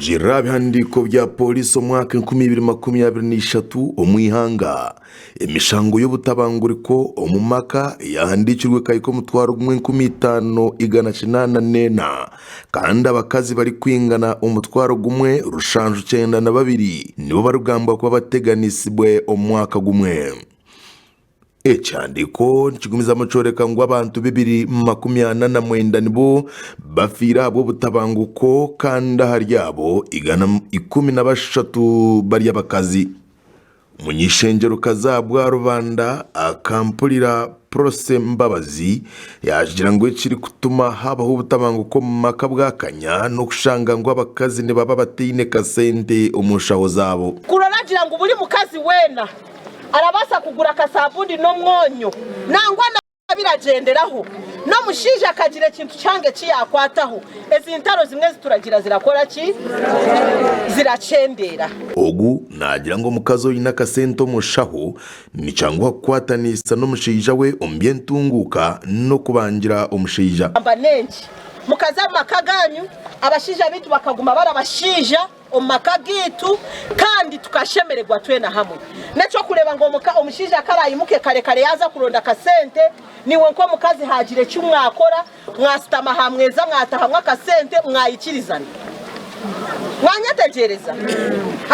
Kurugiirira aha bihandiiko bya Pooriisi omwaka 2023 omu ihanga, emishango y'obutabanguriko omu maka eyahandiikirwe ekahika omutwaro gumwe 5984 kandi abakazi barikwingana omutwaro gumwe 792 nibo barikugambwa kuba bateganisibwe omu mwaka gumwe. Ekihandiiko nikigumizamu kyoreka ngu abantu bibiri 49 nibo bafiire ahabw'obutabanguko kandi ahari abo 113 bari abakazi. Omuny'eishengyero-kazi ahabwa rubanda akampurira Prossy Mbabazi yaagira ngu ekirikutuma habaho obutabanguko omu maka bwakanya n'okushanga ngu abakazi nibaba bataine kasente omu nshaho zaabo. Kurora agira ngu buri mukazi weena Arabaasa kugura akasaabuuni n'omwonyo nangwa na biragyenderaho. N'omushaija akagira ekintu kihango eki yaakwataho, ezi ntaro zimwe ezi turagira zirakora ki? Zirakyendeera. Ogu naagira ngu omukazi oine akasente omu nshaho nikyanguha kukwataniisa n'omushaija we omu by'entunguuka n'okubangira omushaija. Gamba n'enki? Mukaza omu maka gaanyu, abashaija baitu bakaguma bari abashaija. omu maka gaitu kandi tukashemererwa twena hamwe. N'eky'okureeba ngu omuka omushaija ku araayimuke kare kare yaaza kuronda akasente, naiwe nk'omukazi haagira eki mwakora, mwashutama aha meeza mwatahamu akasente mwayikirizana. Mwanyetegyereza?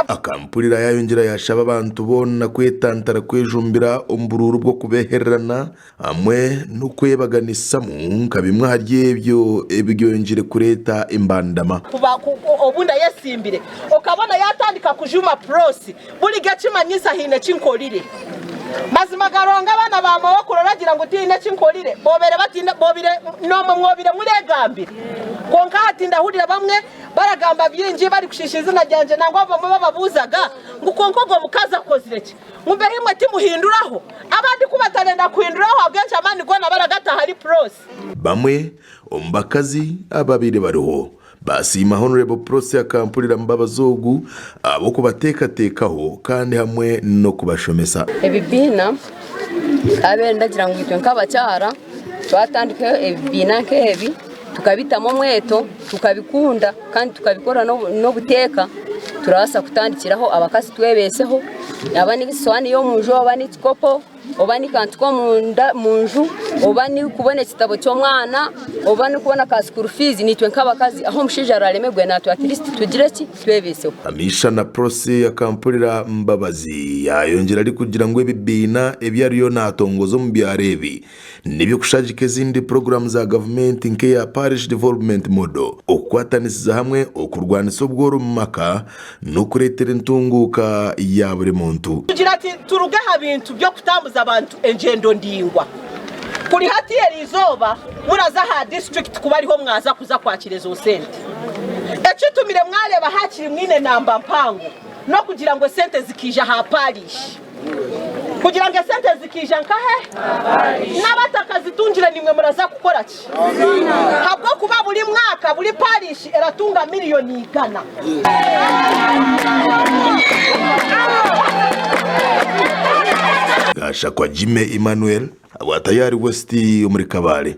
Akampurira yaayongyera yaashaba abantu boona kwetantara kwejumbira omu buruuru bw'okubeehererana hamwe n'okwebaganisamu nka bimwe ahari ebyo ebyongyeire kureeta embandama. Kuba obundi ayesimbire okabona yatandika kujuma Prossy buriga ekimanyisa haine eki nkorire. Mazima ga Ruhanga abaana ba maawe kurora agira ngu tihaine eki nkorire bobere batiine bobire nomwe mwobire muregambire kwonka hati ndahurira bamwe baragamba bingi barikushiisha izina ryangye nangwa abamwe bababuuzaga ngu kwonka ogwo mukazi akozire ki? Ngu mbehi imwe timuhinduraho? Abandi ku batarenda kuhinduraho ahabw'enki amaani goona baragata ahari Prossy? Bamwe omu bakazi ababaire bariho baasiima Hon. Prossy Akampurira Mbabazi ogu ahabw'okubateekateekaho kandi hamwe n'okubashomesa. Ebibiina nkabeire ndagira ngu itwe nk'abakyara twatandika ebibiina nk'ebi tukabitamu omweto tukabikunda kandi tukabikora n'obuteeka turabaasa kutandikiraho abakazi twebeeseho yaba n'esowaani y'omunju oba n'ekikopo oba n'akantu k'omunda munju oba n'okubona ekitabo ky'omwana oba n'okubona ka sikuuru fiizi naitwe nk'abakazi ahu omushaija araaremerwe naitwe atirisiti tugire ki twebeeseho. Kamiishana Prossy Akampurira Mbabazi yayongyera arikugira ngu ebibiina ebi ariyo natongoza omu byaro ebi n'eby'okushagika ezindi puroguraamu za gavumenti nk'eya Parish Development Model, okukwatanisiza hamwe okurwanisa obworo omu maka n'okureetera entunguuka ya buri muntu. Kugira ati turuge aha bintu by'okutambuza abantu engyendo ndaingwa. Kuri hati eri izooba muraza aha disiturikiti kuba ariho mwaza kuza kwakira ezo sente. Ekitumire mwareeba hakiri mwine enamba mpango n'okugira ngu esente zikaija aha paarishi. Kugira ngu esente zikaija nkahe? N'abatakazitungire naimwe muraza kukora ki? Habw'okuba buri mwaka buri parishi eratunga miriyoni igana. Gashakwa Jimmy Emmanuel, Abwa Tayari West omuri Kabale.